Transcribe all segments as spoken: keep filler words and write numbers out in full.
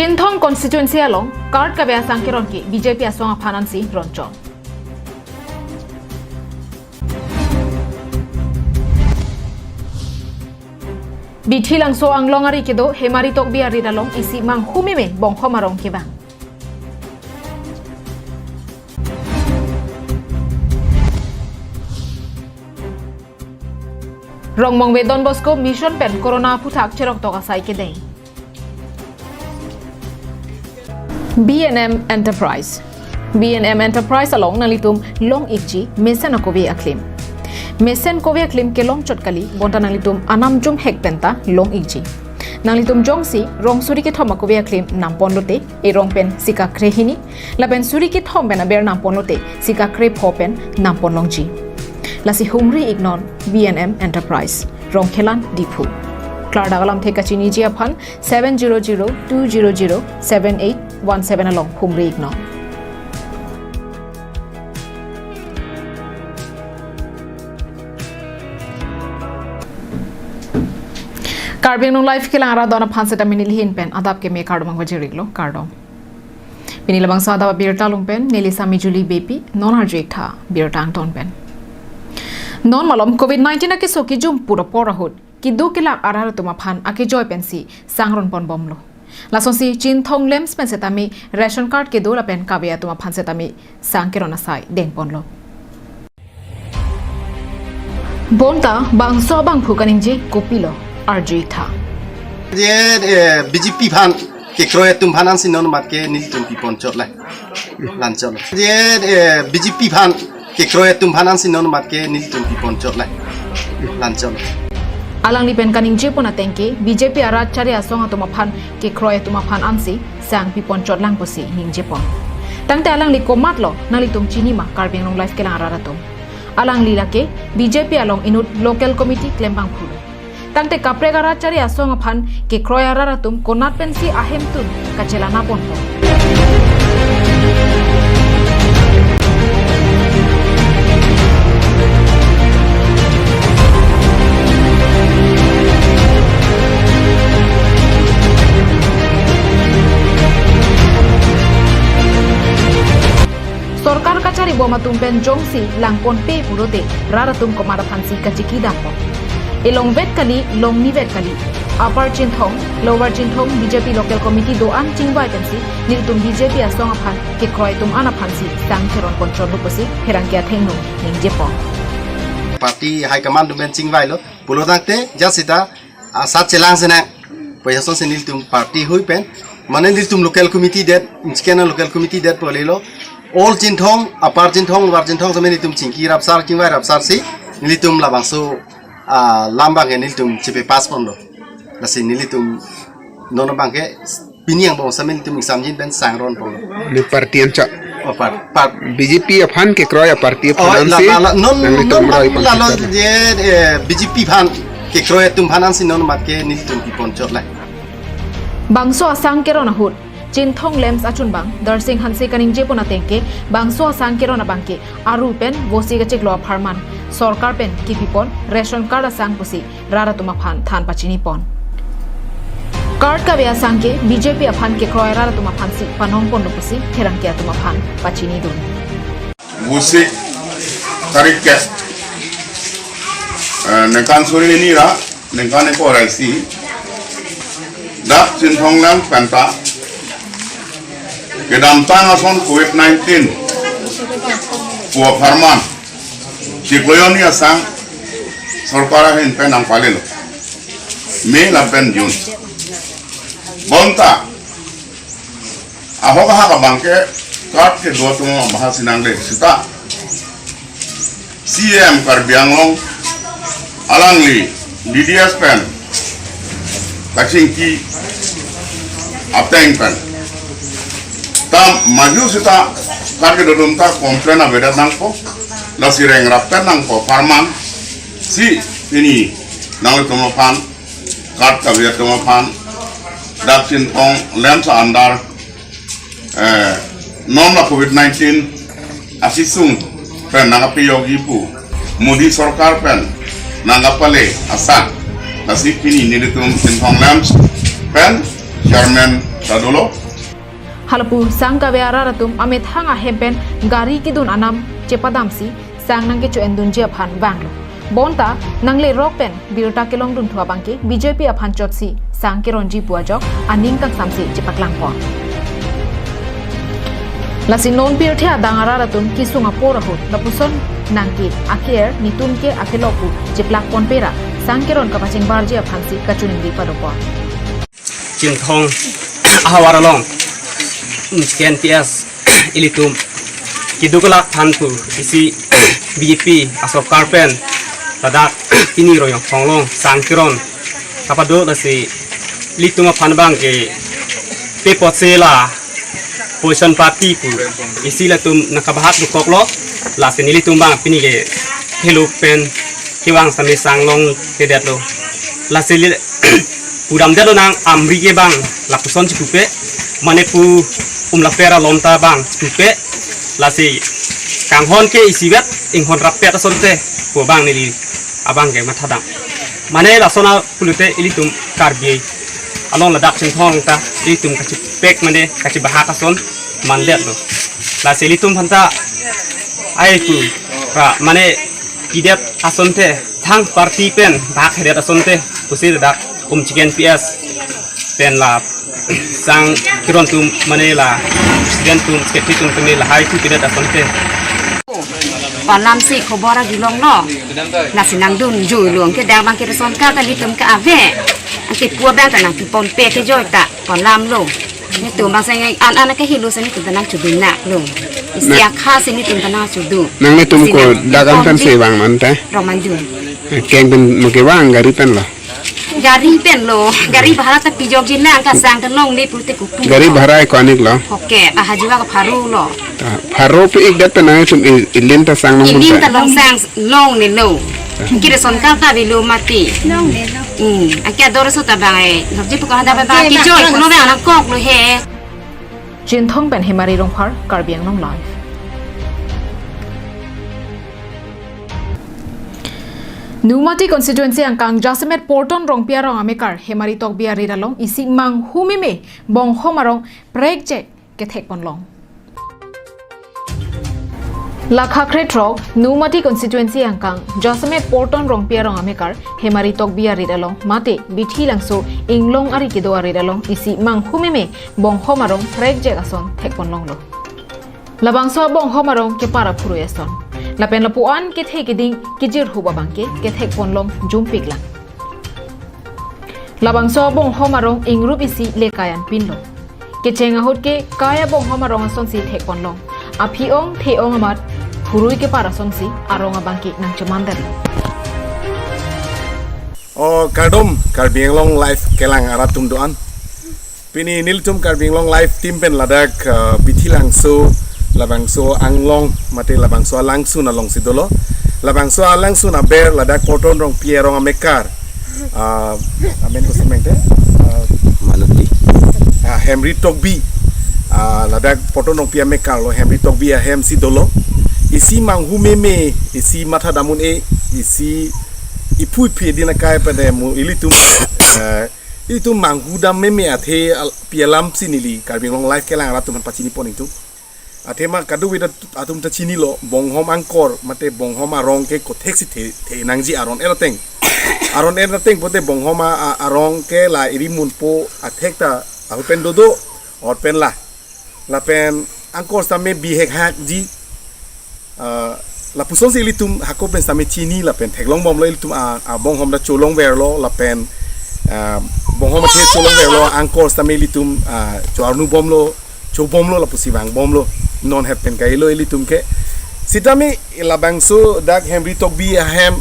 Chinthong constituency along card kave asang keron ke B J P asong aphan ansi ronchot. Bithi Langso anglong ari kedo Hemari Tokbi arit along isi manghumeme bongkhom arong kevang. Rongmongve Don Bosco Mission pen Corona aphuthak cheroktok asai kedeng. B and M Enterprise. B and M Enterprise along nanglitum long-ikji mesen akove aklim. Mesen kove aklim kelongchot kali, bonta nanglitum anam jumhek penta long-ikji. Nanglitum jongsi rong suri kethom akove aklim nampon lote, erong pen sika krehini, lapen suri kethom pen aber nampon lote, sika krepho pen nampon longji. Lasi humri-iknon B and M Enterprise, Rongkhelan, Diphu. Klardak alamthe kachiniji aphan seven zero zero two zero zero seven eight one seven along humri-iknon. Karbi Anglong Live kelang arat do-an aphan seta pini nelihin pen adap keme kardom nangpajir-iklo, kardom. Pini labangso adap abirta along pen neli Sami Julie Beypi non arju-iktha birta angton pen. Non malom covid nineteen akeso kijum pura por ahut keduk kelak arat atum aphan akejoi pensi sangron ponbomlo. Lasonsi Chinthong LAMPS pen setame ration card kedo lapen kave atum aphan setame sang keron asai dengponlo. Bonta bangso abangphu kaningje kopilo, arju-iktha. Je, eh, B J P aphan kekroi atum aphan ansi non mat ke nelitum piponchot le. Lanchot le. Je, eh, B J P aphan kekroi atum aphan ansi non mat ke nelitum piponchot le. Lanchot le. Alangli pen kaningjepon ateng ke B J P arat chari asong atum aphan kekroi atum aphan ansi sang piponchotlang pusi ningjepon. Tangte alangli komatlo nanglitum chini ma, Karbi Anglong Live kelang arat atum? Alangli lake B J P along inut local committee klembangphulo. Tangte kaprek arat chari asong aphan kekroi arat atum konat pensi ahemtun kachelanaponpo? Sorkar kacharibom atum pen jongsi langponpe pulote rat atum komat aphansi kachikidampo? Elongvet kali, longnivet kali, Upper Chinthong, Lower Chinthong B J P local committee do-an chingvai pensi nelitum B J P asong aphan kekroi atum an aphansi sang cheronponchotlo pusi pherangke athengno ningjepon. Party high command atum pen chingvailo, pulo tangte just sita asat chelang senang. Pu asonsi nelitum party hui pen, mane nelitum local committee det, nchiken local committee det pu lelo. All Chinthong, Upper Chinthong, Lower Chinthong same nelitum chingki rapsar, chingvai rapsarsi nelitum labangso, ah, lam abangke nelitum chepass ponlo. Lasi nelitum non abangke pini angbong same nelitum exam jin pen sangronponlo. Ne party anchot. Oh, par-, par- B J P aphan kekroi aparty Oh, aphan la, ansi la, la, non, nanglitum non, roi la, la, pangkikar. Je, eh, B J P aphan kekroi atum aphan ansi non mat ke nelitum piponchot le. Bangso asang keron ahut Chinthong LAMPS achunbang Darsing Hanse kaningjepon ateng ke bangso asang keron abangke aru pen vosi kachiklo apharman sorkar pen kipipon ration card asang pusi rat atum aphan than pachinipon. Card kave asang ke B J P aphan kekroi rat atum aphansi panongponlo pusi pherangke atum aphan pachinidun. Vosik tarik ke, eh, ningkan suri hini ra, ningkan eko ra isi, dak Chinthong LAMPS penta kedamtang ason covid nineteen pu apharman chiklo hini asang sorkar ahin pen nangpalelo. May lapen June. Bonta ahok ahak abangke card kedo atum abahasi nangle sita C E M Karbi Anglong alangli D D S pen kachingki ateng pen ta maju sita card kedo atum ta complain avedet nangpo, lasi rengrap pen nangpo apharman si pini nanglitum aphan card kave atum aphan dak Chinthong LAMPS under, eh, non la covid nineteen asisung pen nangkapeji pu Modi sorkar pen nangkapale asang. Lasi pini nelitum Chinthong LAMPS pen chairman ta dolo. Halapu sang kave arat atum amethang ahem pen gari kedun anam chepadamsi sang nangkecho-endunji aphan vanglo. Bonta nanglerok pen birta kelongdunthu abangke B J P aphan chotsi sang keronji pu ajok aning kangsamsi chepaklangpon. Lasi non pirthe adang arat atum kesung apor ahut lapuson nangke aker nitum ke akelok pu cheplakponpe ra sang keron kapachingbarji aphansi kachiningri padopon. Chinthong ahavar along, mm, K N P S ilitum keduk kelak thanpur isi B J P asorkar pen ladak pini royong thonglong sang keron kapado, lasi ilitum aphan abangke pe apotsi la position party pu isi latum nangkabahak dokoklo, lasi nelitum abang pini ke helo pen kevang sami sang longledetlo. Lasi li- pudamdetlo nang Amri ke abang lapuson chipupe, mane pu umlaper alom ta abang chipupe, lasi kanghon ke isivet inghon rappet asonte pu abang neli abangke mathadam. Mane lason a- pulote ilitum Karbi along ladak Chinthong ta ilitum kachipek mane kachibahak ason mandetlo. Lasi ilitum aphanta ai pu ra mane pidet asonte thang party pen bahakhedet asonte pusi ladak um K N P S pen la sang keron atum mane la president atum secretary atum tumi lahai pu pidet asonte. Palamsi khobor ajulonglo. Lasi nangdunjui long ke dak abangke person ka ta nelitum ke ave. Anke pu abang ta nangkiponpe kejoi ta palamlo. Nelitum abang seng an an ke hilo si nelitum ta nangchudun naklo. Isi Ne- akha si nelitum ta nangchudun. Nanglitum Isi ko nang- dak an pen si vang non te? Romanjun. Keng pen mo kevang gari pen lo. Gari pen lo, gari bhara ta pijokji nang, ka sang ta longle pulote kupu. Gari bhara ikonik lo. Oke, aha jua ka pharo lo. Ta, pharo pe-ikdet pen nangtum i-, ilin ta sang nang Ilin ta ta. Long sang longnelo. Kire son ka ka bilo mati. Longnelo. Hmm, anke ador so ta bang e. Nokji pu ka hada bang Oke, pijok bang, kuno bang. Bang nangkoklo he. Chinthong pen Hemari Rongphar, Karbi Anglong Live. Nomati constituency angkang jasemet Porton Rongpi arong amekar Hemari Tokbi arit along isi manghu meme bonghom arong prekjek kethekponlong. Lakha krethrok Nomati constituency angkang jasemet Porton Rongpi arong amekar Hemari Tokbi arit along mate Bithi Langso Inglong ari kedo arit along isi manghu meme bonghom arong prekjek ason thekponlonglo. Labangso abonghom arong kepar aphurui ason. Lapen lapu-an kethe keding kejirhup abangke kethekponlong jumpiklang. Labangso abonghom arong ingrup isi le kayan pinlo. Kecheng ahut ke kai abonghom arong asonsi thekponlong. Aphi-ong the-ong amat phurui kepar asonsi arong abangke nangchemandari. O kardom, Karbi Anglong Live kelang arat atum do-an. Pini nelitum Karbi Anglong Live team pen ladak, uh, Bithi Langso, labangso anglong, mate labangso alangsun alongsi dolo. Labangso alangsun aber ladak Porton Rongpi arong amekar. Uh, amen koson mengte? Uh, Manuti. Uh, Hemri Tokbi. Uh, ladak Porton Rongpi amekar lo Hemri Tokbi ahem si dolo. Isi manghu meme, isi mathadam un-e, isi iphu iphi din akai pada mu ilitum, uh, ilitum manghudam meme athe al-, pi alamsi neli Karbi Anglong Live kelang arat atum aphan pachinipon ingtung. Athema kadokave atum ta chinilo, bonghom angkor, mate bonghom arong ke kotheksi the, the nangji aron er ateng. Aron er ateng pote bonghom a, a, arong ke la iri munpo athek ta ahut pen dodo, ahut pen la. Lapen angkor sitame bihek hakji, ah, lapusonsi ilitum hako pen sitame chini lapen theklongbomlo ilitum a, abonghom ta cholongverlo lapen, ah, bonghom athe cholongverlo angkor sitame ilitum, ah, cho-arnubomlo, chobomlo lapusi vangbomlo. Non het pen kailo ilitum ke. Sitame labangso dak Hemri Tokbi ahem,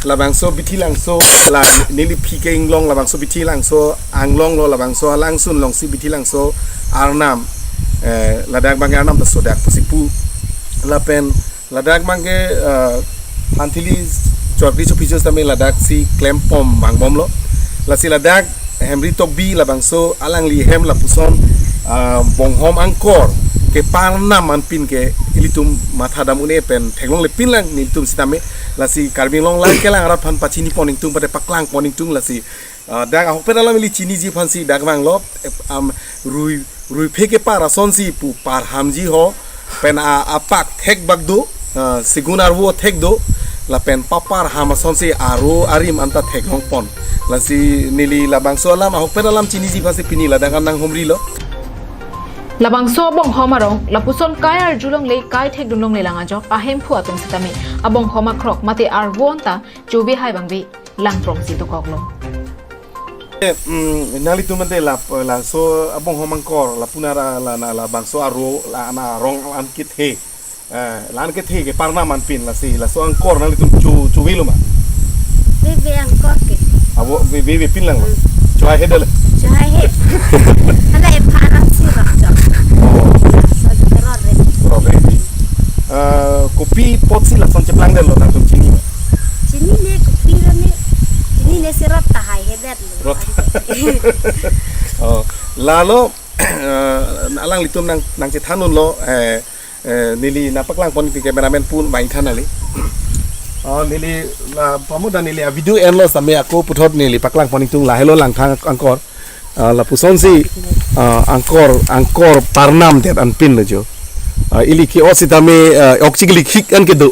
labangso Bithi Langso, la neli phi ke inglong, labangso Bithi Langso anglong lo, labangso alangsun alongsi Bithi Langso arnam, eh, ladak abangke arnam ta sodak pusi pu. Lapen ladak abangke, eh, Phanthili chokri chopijos tame ladaksi klempom vangbomlo. Lasi ladak Hemri Tokbi labangso alangli hem lapuson, ah, bonghom angkor kepar arnam anpin ke ilitum mathadam un-e pen theklonglepinlang nelitum sitame. Lasi Karbi Anglong Live kelang arat aphan pachinipon ingtung pate paklangpon ingtung lasi Ah, dak ahokpet alam ili chiniji aphansi dak vanglo, eh, am, rui, ruiphe kepar asonsi pu parhamji ho, pen a, apak thekbak do, ah, segun arvo thek do, lapen paparham asonsi aro arim anta theklongpon. Lasi neli labangso alam, ahokpet alam chiniji aphansi pini ladak an nanghumrilo. Labangso abonghom arong, lapuson kai arjulongle kai thekdunlonglelang ajok, ahemphu atum sitame, abonghom akrok, mate arvo anta, chove hai bangve, langprongsi dokoklo. Eh, mm, nanglitum mate la, laso abonghom angkor, lapu nara la, na, labangso aro, la, na arong an kethe. Eh, la an kethe ke parnam anpin lasi, laso angkor nanglitum chu, chuviloma. Veve angkor ke. Abo, ve, ve, vepinlanglo. Hmm. Chuhai hedet. Chuhai he. Hala ephan an si rak chok. Oh. So, rore. Rore. Eh, kopi apotsi lason cheplangdetlo nangtum chinima? Chinine, kopi rame. Chinine si rot tahai hedetlo. Rot. Oh, lalo, eh, alanglitum nang, nangchethan unlo, eh, eh, neli nangpaklangpon ti cameraman pu vangthan kali. Oh, neli la pamuda neli avideo enlo sitame ako puthot neli paklangpon ingtung lahelo Langthang angkor. Ah, lapusonsi, ah, angkor, angkor parnamdet anpinlo jo. Ah, ili ke-o sitame, ah, okchik ili khik an kedo.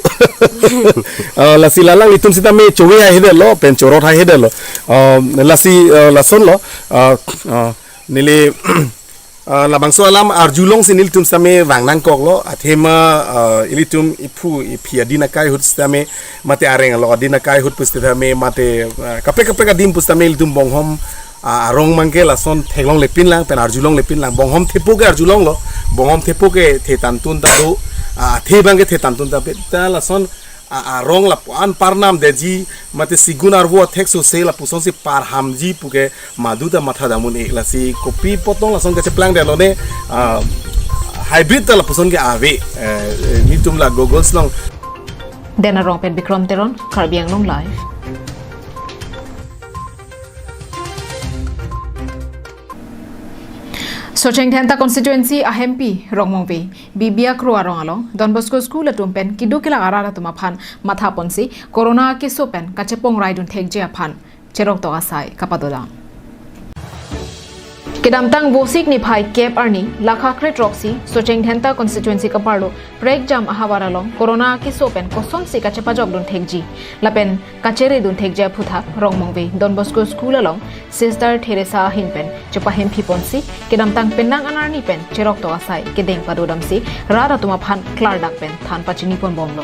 Ah, lasi la alanglitum sitame chove hai hedetlo, pen chorot hai hedetlo. Ah, lasi, ah, lasonlo, ah, ah, neli, ah, labangso alam arjulongsi nelitum sitame vang nangkoklo, athema, ah, ilitum iphu, iphi adin akai ahut sitame, mate areng along adin akai ahut pu sitame, mate, ah, kaprek kaprek adim pu sitame ilitum bonghom, ah, arong abangke lason theklonglepinlang, pen arjulonglepinlang, bonghom thepo ke arjulonglo, bonghom thepo ke thetangtun ta do, ah, the abangke thetangtun ta pe, ta lason, ah, arong lapu-an parnamdetji, mate segun arvo athek sose lapusonsi parhamji puke madu ta matha dam un-e lasi kopi apot tong lason kacheplangdetlo ne, ah, hybrid ta lapuson ke ave, eh, eh, nelitum la Google along. Dena Rongpen Bikram Teron, Karbi Anglong Live. Socheng Dhenta Constituency ahempi Rongmongve, Bibia Kro arong along, Don Bosco School atum pen keduk kelak arat atum aphan mathaponsi, Corona keso pen kachepongrai dunthekji aphan cheroktok asai kapadodam. Kedamtang Vosik niphai kep arni, lakha kre throksi, Socheng Dhenta Constituency kaparlo, Prekjam ahavar along Corona keso pen kosonsi kachepajok dunthekji lapen kachere dunthekji aphuthak Rongmongve Don Bosco School along Sister Theresa ahin pen chepahemphiponsi kedamtang penang anarni pen cheroktok asai kedeng padodamsi rat atum aphan klardak pen than pachiniponbomlo.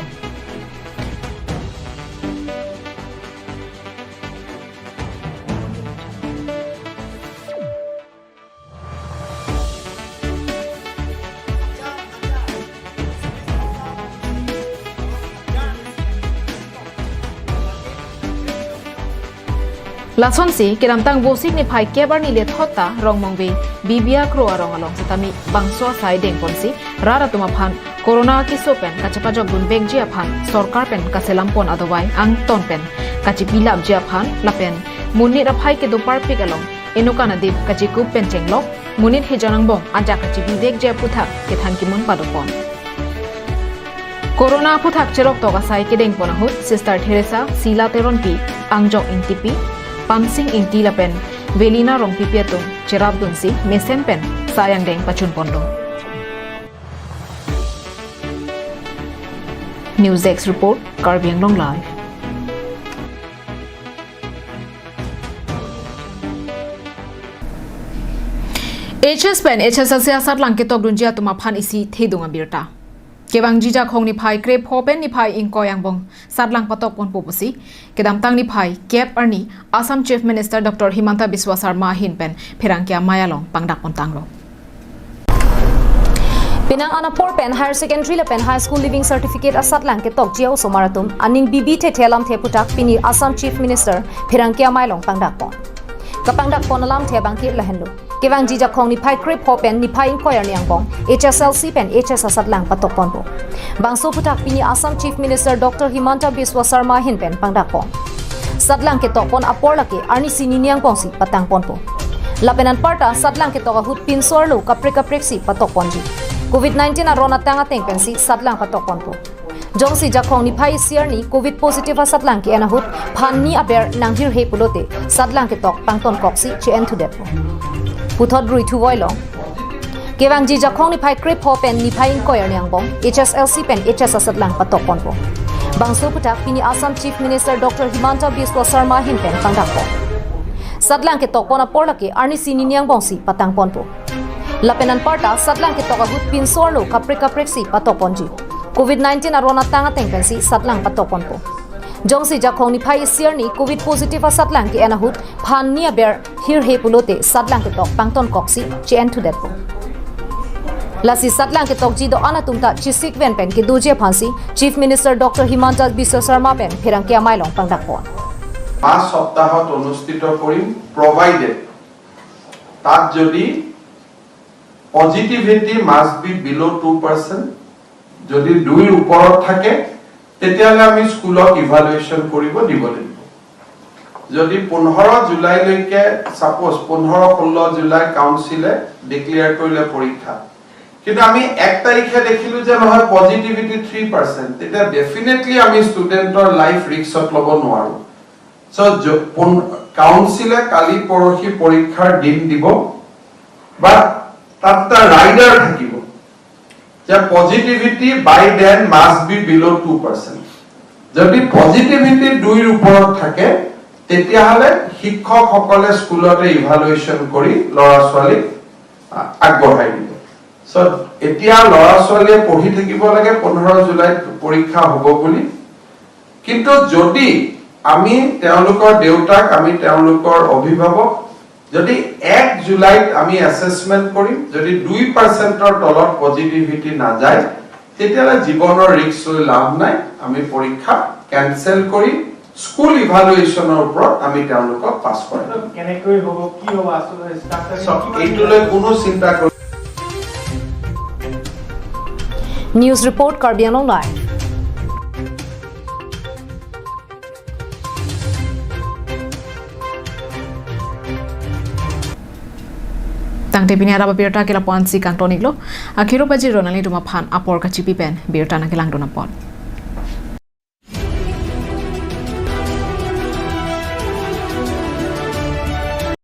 Lasonsi, kedamtang Vosik niphai kep arni lethot ta Rongmongve, Bibia Kro arong along sitame bangso asai dengponsi, rat atum aphan Corona keso pen kachepajok dunvekji aphan sorkar pen kaselampon adovai angton pen kachipilapji aphan lapen monit aphai kedo parpik along enokan adim kachekup pen chenglok monit hejon angbong ajak kachipivekji aphuthak kethan kimun padopon. Corona aphuthak cheroktok asai kedengpon ahut Sister Theresa, Sila Teronpi, Angjong Ingtipi, Pamsing Ingti lapen Velina Rongpipi atum cherapdunsi mesen pen sai angdeng pachunponlo. News Desk Report, Karbi Anglong Live. H S pen H S L C asatlang ketokdunji atum aphan isi thedung abirta. Kevangji Jakhong niphai krepho pen niphai ingkoi angbong satlang patokponpo pusi, kedamtang niphai kep arni Assam Chief Minister Doctor Himanta Biswa Sarma ahin pen pherangke amei along pangdakpontanglo. Penang an apor pen Higher Secondary lapen High School Leaving Certificate asatlang ketokji a-osomar atum aning bibi thethe alamthe aphuthak pini Assam Chief Minister pherangke amei along pangdakpon. Kapangdakpon alamthe abangke lahenlo. Kevangji Jakhong niphai krepho pen niphai ingkoi arni angbong H S L C pen H S asatlang patokponpo. Bangso aphuthak pini Assam Chief Minister Doctor Himanta Biswa Sarma ahin pen pangdakpon. Satlang ketokpon apor lake arnisi nini angbongsi patangponpo. Lapen anparta satlang ketok ahut pinso arlo kaprek kapreksi patokponji. Covid nineteen aron atang ateng pensi satlang patokponpo. Jongsi Jakhong niphai isi arni Covid positive asatlang ke-en ahut phan ni aber nanghirhe pulote satlang ketok pangton koksi che-en thudetpo. Puthot rui thuvoi long. Kevangji Jakhong niphai krepho pen niphai ingkoi arni angbong H S L C pen H S asatlang patokponpo. Bangso aputhak pini Assam Chief Minister Doctor Himanta Biswa Sarma ahin pen pangdakpon. Satlang ketokpon apor lake arnisi nini angbongsi patangponpo. Lapen anparta satlang ketok ahut pinso arlo kaprek kapreksi patokponji. Covid nineteen aron atang ateng pensi satlang patokponpo. Jongsi Jakhong niphai isi arni Covid positive asatlang ke-en ahut phan ni aber hirhe pulote satlang ketok pangton koksi che-en thudetpo. Lasi satlang ketokji do-an atum ta chesik ven pen kedoji aphansi Chief Minister Doctor Himanta Biswa Sarma pen pherangke amei along pangdakpon. পাঁচ সপ্তাহত অনুষ্ঠিত কৰিম, provided তাত যদি positivity must be below' two percent, যদি দুইৰ ওপৰত থাকে, তেতিয়াহ'লে আমি স্কুলক ইভালুৱেশ্যন কৰিব দিব লাগিব। যদি পোন্ধৰ জুলাইলৈকে, ছাপ'জ পোন্ধৰ ষোল্ল জুলাই কাউন্সিলে ডিক্লেয়াৰ কৰিলে পৰীক্ষা, কিন্তু আমি এক তাৰিখে দেখিলো যে নহয়, পজিটিভিটি থ্ৰী পাৰ্চেণ্ট, তেতিয়া ডেফিনেটলি আমি ষ্টুডেণ্টৰ লাইফ ৰিস্কত ল'ব নোৱাৰোঁ। চ' কাউন্সিলে কালি পৰহি পৰীক্ষাৰ দিন দিব, বা তাত এটা ৰাইডাৰ থাকিব যে positivity by then must be below' two percent. যদি পজিটিভিটি দুইৰ ওপৰত থাকে, তেতিয়াহ'লে শিক্ষকসকলে স্কুলতে ইভালুৱেশ্যন কৰি ল'ৰা ছোৱালীক আ- আগবঢ়াই দিব। চ' এতিয়া ল'ৰা ছোৱালীয়ে পঢ়ি থাকিব লাগে, পোন্ধৰ জুলাইত পৰীক্ষা হ'ব বুলি। কিন্তু যদি আমি তেওঁলোকৰ দেউতাক, আমি তেওঁলোকৰ অভিভাৱক, যদি এক জুলাইত আমি এছেচমেণ্ট কৰিম, যদি দুই পাৰ্চেণ্টৰ তলত পজিটিভিটি নাযায়, তেতিয়াহ'লে জীৱনৰ ৰিস্ক লৈ লাভ নাই। আমি পৰীক্ষা কেঞ্চেল কৰি স্কুল ইভালুৱেশ্যনৰ ওপৰত আমি তেওঁলোকক পাছ কৰাই দিম। কেনেকৈ হ'ব, কি হ'ব আচলতে ষ্টাফ চাওক, এইটোলৈ কোনো চিন্তা কৰিব News report, Karbi Anglong Live. Tangte pini araba birta ke lapu-ansi kangton-iklo. Akhiro pajirlo nanglitum aphan apor kachipi pen birta nangkelangdun apot.